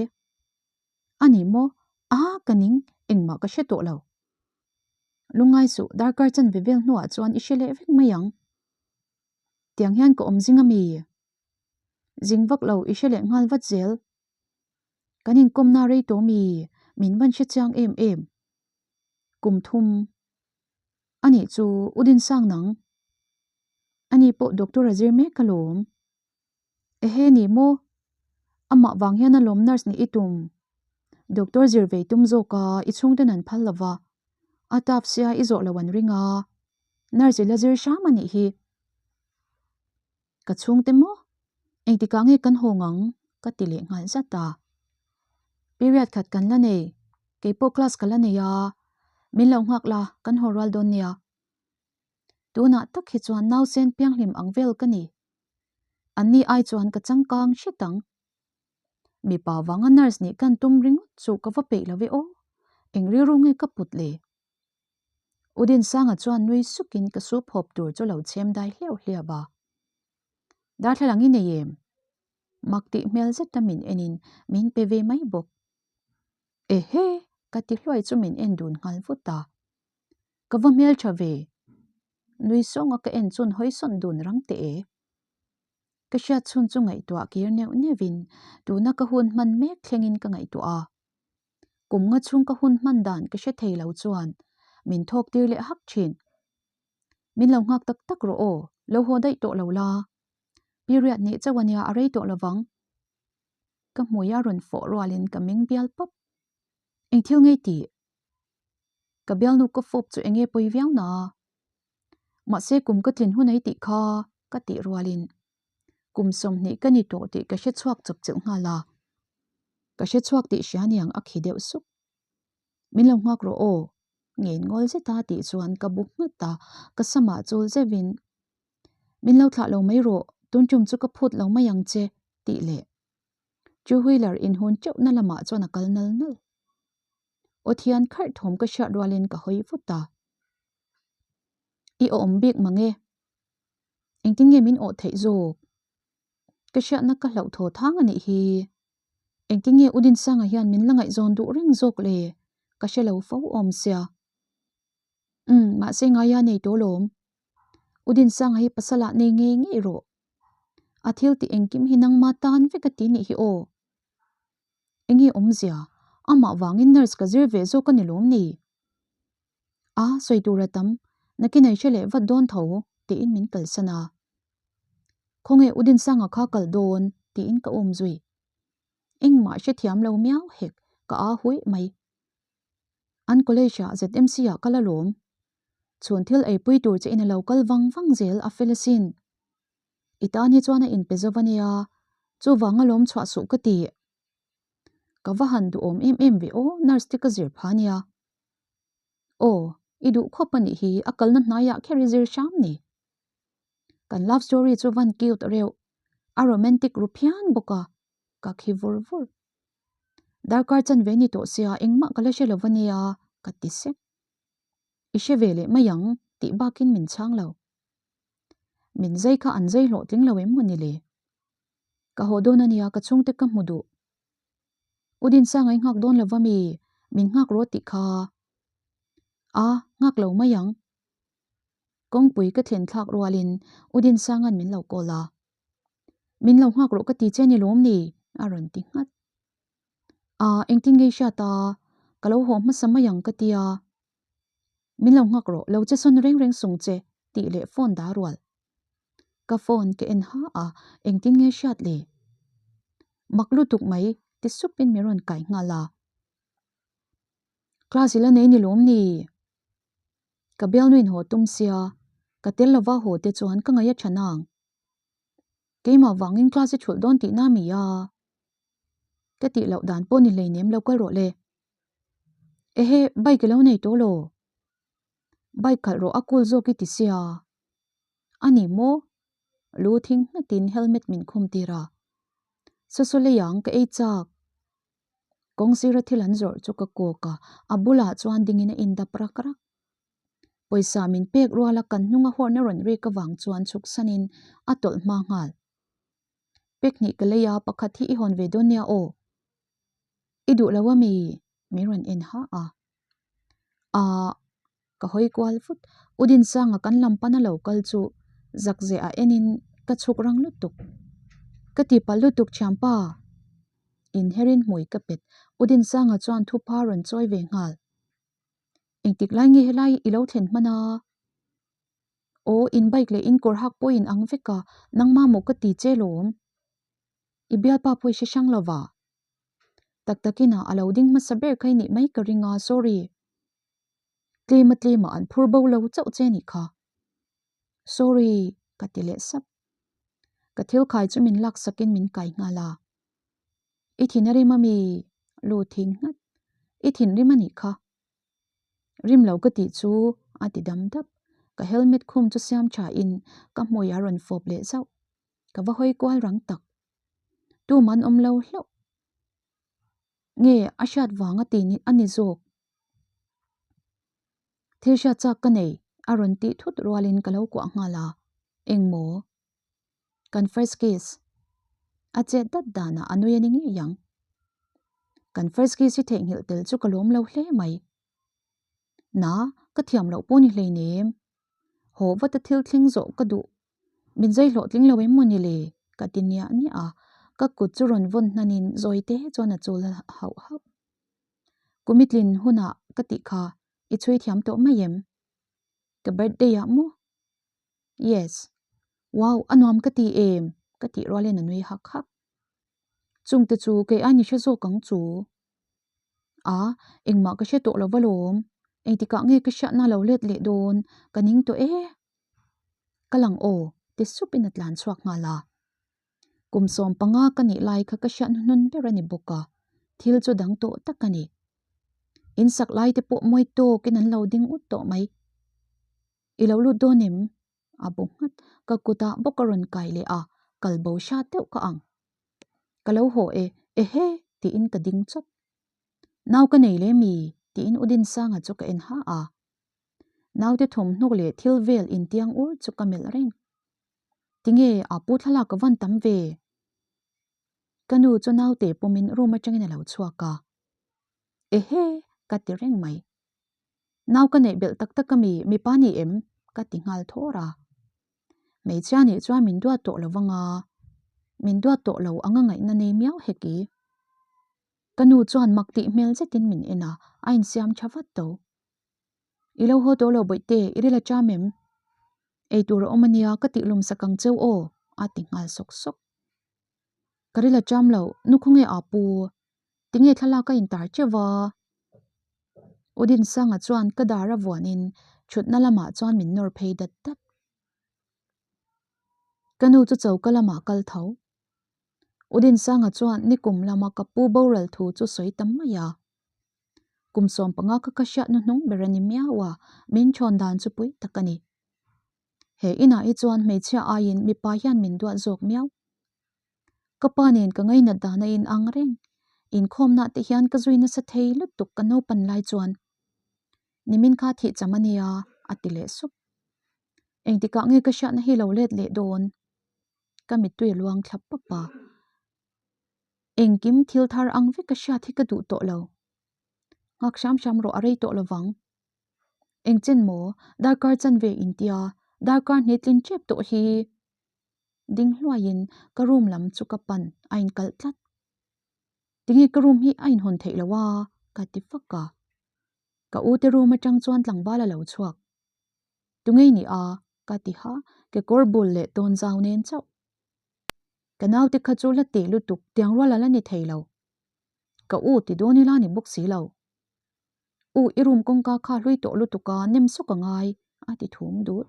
A ni maw? A, ka ning, engmah ka hre tawh lo. Lungngai suh, darkar chanve vel hnuah chuan i hre leh vek mai ang. Tiang hian ka awm zing a mi? Zing vak lo, i hre leh nghal vat zel. Kan inkawmna rei tawh mi? Min van hre chiang em em. Kum thum. A nih chu, U Dinsang nang. Ani pawh doctor a zir mek alawm. Ehe ni maw? Amah vang hian alawm nurse nih i tum. Doctor zir ve tum zawk a, i chhungten an phal lova. A taf sia i zawh lo an ring a. Nurse i la zir hram a nih hi. Ka chhungte maw? Engtikah nge kan haw ngang? Ka ti leh nghal zat a. Period khat kan la nei. Keipawh class ka la nei a. Min lo nghak la, kan haw rual dawn nia. Tunah tak hi chuan nausen pianghlim ang vel ka ni. Anni ai chuan ka changkang hret ang. Mipa vanga nurse nih kan tum ringawt chu ka va peih lo ve aw. Eng rilru nge ka put le? U Dinsanga chuan nui sukin ka soup hawp tur chu lo chhem dai hliau hliau a. Darthlalang i nei em? Mak tih hmel zeta min enin min pe ve mai bawk. Ehe! Ka ti hluai chu min en dun nghal vut a. Ka va hmel tha ve. Nui sawnga ka en chun hawi sawn dun rang teh e. Ka hriat chhun chu ngaihtuah kir neuh neuhin tuna ka hun hman mek thlengin ka ngaihtuah a. Kum nga chhung ka hun hman dan ka hre thei lo chuan min thawk tir leh hak thin. Min lo nghak tak tak rawh aw, lo haw daih tawh lo la. Period nih chauh ania a rei tawh lovang. Ka hmui a rawn fawh rualin ka meng bial pawp. Eng thil ngei tih? Ka bialnu ka fawp chu enge pawi viau na? Mahse kum ka tlin hun ei tih kha ka tih rualin kum 20 ka ni tawh tih ka hre chhuak chawp chilh nghal a. Ka hre chhuak tih hria niang a khi deuh sup. Min lo nghak rawh aw, ngen ngawl zeta tih chuan ka bu nghat a, ka samah chul zeuhin Min lo thlah lo mai rawh, tun tum chu ka phut lo mai ang che tih leh two wheeler inhun teuhna lamah chuan a kal nal nal. Aw thian kharh thawm ka hriat rualin ka hawi vut a. I awm bik mang e. Engtin nge min awh theih zawk? Ka hriatna ka hlauh thaw thang a nih hi. Engtin nge U Dinsanga hian min la ngaihzawn duh reng zawk le? Ka hre lo fo awm sia. Umm, mahse ngaia nei tawh lawm. U Dinsanga hi pasalah nei ngei ngei rawh. A thil tih engkim hi nangma tan vek a ti nih hi aw. Enge awmzia? Amah vangin nurse ka zir ve zawk a ni lawm ni? A, sawi tur a tam, nakin ei hre leh vat dawn tho, tiin min kalsan a. Khawnge U Dinsanga kha kal dawn? tiin ka awm zui. Engmah hrethiam lo miau hek ka aa huih mai. An college ah ZMC ah kal alawm. Chhun thil eipui tur che in a lo kal vang vang zel a fel asin. I tan hi chuan a inpe zo va nia, chuvang alawm chhuah suh ka ti. Ka va han duhawm em em ve aw, nurse te ka zir pha nia. Aw, i duh khawp a nih hi, a kalna hnaiah kher i zir hram ni. Kan love story chu van cute reuh, a romantic ru phian bawk a, ka khi vur vur. Darkar chanve ni tawh sia engmah ka la hre lo va nia, ka ti sek. I hre ve leh mai ang tih bakin min chhang lo. Min zai kha an zai hlawhtling lo em maw ni le? Ka haw dawn a nia, ka chhungte ka hmu duh. U Dinsanga i nghak dawn lo va mi? Min nghak rawh tih kha. A, nghak lo mai ang. Kawngpui ka thlen thlak rualin U Dinsanga'n min lo call a. Min lo nghak rawh ka ti che ni lawm ni? a rawn ti nghat. A, engtin nge i hriat a? Ka lo haw hmasa mai ang ka tia. Min lo nghak rawh, lo che sawn reng reng sung che tih leh phone dah rual. Ka phone ka en ha a, engtin nge hriat le? Mak lutuk mai ti supin min rawn kai nghal a. Class i la nei ni lawm ni? Ka bialnuin haw tum sia, ka tel lova haw te chuan ka ngaih a tha nang. Keimah vangin class i thulh dawn tihna mi a? Ka tih loh dan pawh ni hleinem lo kal rawh le. Ehe, bike i lo nei tawh law? Bike khalh rawh a cool zawk i ti sia. A ni maw? Lu thing nghatin helmet min khum tir a. Saw lei ang ka ei chak. Kawng sira thil an zawrh chu ka kawk a, a bulah chuan dingin a indap rak rak. Pawisa min pek ruala kan hnunga horn a rawn rik avang chuan chhuk sanin a tawlh hma nghal. Pek hnih ka lei a, pakhat hi i hawn ve dawn nia aw. I duh lo ami? Min rawn en ha a. Aah. Ka hawi kual vut. U Dinsanga kan lam pana lo kal chu zakzeh a enin ka chhuk rang lutuk. Ka ti palh lutuk thianpa. Inherin hmui ka pet. U Dinsanga chuan thupa rawn chawi ve nghal. Engtik lai nge helai i lo thlen hman a? Aw, in bike leh in kawr hak pawh in ang vek a, nangmah maw ka ti che lawm. I bialpa pawh i hre hrang lo va. Tak takin a, a lo ding hmasa ber kha i nih mai ka ring a, sorry. Tlema tlema an phur bo lo chauh che nih kha. Sorry, ka ti leh sap. Ka thil khai chu min laksakin min kai nghal a. I thin a rim ami? Lu thing nghat. I thin rim a nih kha. Rim lo ka tih chu a ti dam dap. Ka helmet khum chu siam tha in ka hmui a rawn fawp leh zauh. Ka va hawi kual rang tak. Tum an awm lo hlauh. Nge a hriat vang a ti a ni zawk. Thil hriat chak ka nei a rawn tih thut rualin ka lo kuah nghal a. Engmaw? Kan first kiss. A chet dat danah a nui a ni ngei ang. Kan first kiss hi theihnghilh tel chu ka lawm lo hle mai. Na, ka thiam loh pawh ni hleinem. Haw vata thil thleng zawh ka duh. Min zai hlawhtling lo em maw ni le? Ka ti niah niah a, ka kut chu rawn vawn hnanin zawi te chuan a chul hauh hauh. Kumitlin hunah ka tih kha i chhui thiam tawh mai em? Ka birthday ah maw? Yes. Wow, a nuam ka ti em? Ka tih rualin a nui hak hak. Chungte chu kei ai ni hre zawk ang chu. A, engmah ka hre tawh lo va lawm. Engtikah nge ka hriatna lo let leh dawn? Ka ning tawh e. Ka lang aw, ti supin a tlan chhuak nghal a. Kum 15 ka nih lai kha ka hriat hnuhnun ber a ni bawk a, thil chu dang tawh tak a ni. In sak lai te pawh mawi tawkin an lo ding ut tawh mai. I lo lut dawn em? A bu nghat. Ka kutah bawk a rawn kai leh a, kal bo hrat deuh ka ang. Ka lo haw e, ehe! Tiin ka ding chawp. Nau ka nei leh mi? Tiin U Dinsanga chu ka en ha a. Naute thawmhnawk leh thil vel intiang ur chu ka melh reng. Tinge a pu thlalak ka van tam ve? Ka nu chu naute pawmin room atangin a lo chhuak a. Ehe! Ka ti reng mai. Nau ka neih belh tak tak ami, mipa ni em? Ka ti nghal thawr a. Hmeichhia nih chuan min duat tawh lo vang a, min duat tawh lo anga ngaihna nei miau hek i. Ka nu chuan mak tih hmel zetin min en a, a insiam tha vat tho. I lo haw tawh lo bawihte, i ril a cham em? Ei tur a awm ania, ka tih lum sak ang cheu aw, a ti nghal sawk sawk. Ka ril a cham lo, nu khawnge aa pu? Tinge thlalak a intar teuh va? U Dinsanga chuan ka dar a vuanin thutna lamah chuan min nawr phei dat dat. Ka nu chu choka lamah kal tho. U Dinsanga chuan nikum lama ka pu boral thu chu sawi ta mai a. Kum 15 ka ka hriat hnuhnung ber a ni miau a, min thawn dan chu pui tak a ni. He inah hi chuan hmeichhia aiin mipa hian min duat zawk miau. Ka pa nen ka ngainat dan a in ang reng. Inkhawmna te hian ka zui nasa thei lutuk ka naupan lai chuan. Nimin kha thih cham a nia, a ti leh sup. Engtikah nge ka hriatna hi lo let leh dawn? Ka mittui a luang thlap pap a. Engkim thil thar ang vek ka hriat hi ka duh tawh lo. Nghak hram hram rawh a rei tawh lovang. Engchen maw? Darkar chanve intia darkar hnih tlin tep tawh hi. Ding hluaiin ka room lam chu ka pan a inkalh tlat. Tinge ka room hi a inhawn theih lo a? Ka ti fak a. Ka u te room atang chuan tlangval a lo chhuak. Tungei ni a? Ka ti ha, kekawr bul leh tawn zau nen chauh. Ka naute kha chu la teh lutuk tiang rual a la ni thei lo. Ka u ti dawn ila ni bawk si lo. U i room kawngka kha hlui tawh lutuk a nem sawk a ngai a ti thum dut.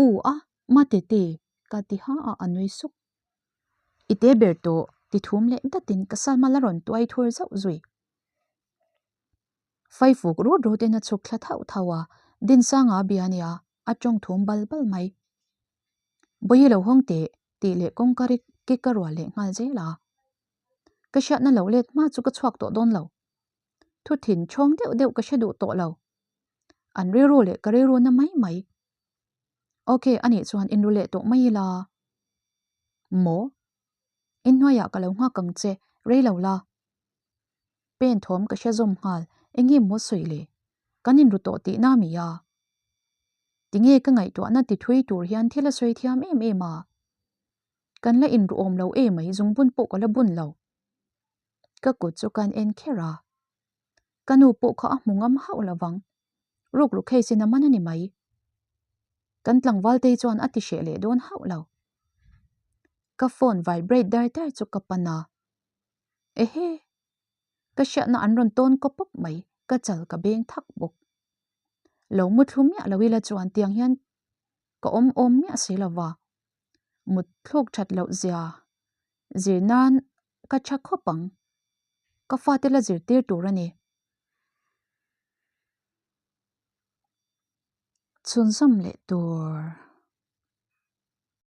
U a, mate te, ka ti ha a a nui suk. I te ber tawh ti thum leh datin ka salma la rawn tuai thur zauh zui. Faifuk rut rutin a chhuk thla thauh thauh a, Dinsanga a bia nia, a tawng thum bal bal mai. Bawihi lo hawng teh tih leh kawngka ri kik ka rual leh nghal zel a. Ka hriatna lo let hma chu ka chhuak tawh dawn lo. Thu thin chhawng deuh deuh ka hre duh tawh lo. An rilru leh ka rilru na mai mai. Ok, anih chuan inru leh tawh mai ila. Maw? Inhnuaiah ka lo nghak ang che, rei lo la. Pen thawm ka hre zawm nghal, eng nge maw sawi le? Kan inru tawh tihna mi a? Tinge ka ngaihtuahna ti thui tur hian thil a sawi thiam em em a? Kan la inru awm lo emai zungbun pawh ka la bun lo. Ka kut chu kan en kher a. Ka nu pawh kha a hmu ngam hauh lo vang. Ruk ruk hei sin a man a ni mai. Kan tlangval tei chuan a ti hreh leh dawn hauh lo. Ka phone vibrate dar dar chu ka pan a. Ehe! Ka hriatna an rawn tawn kaw pawp mai, ka chal ka beng thak bawk. Lo mu thlu miah lo ila chuan tiang hian ka awm awm miah si lo va. Mut thluk that loh zia zir nan ka tha khawp ang. Ka fate la zirtir tur a ni. Chhunzawm leh tur.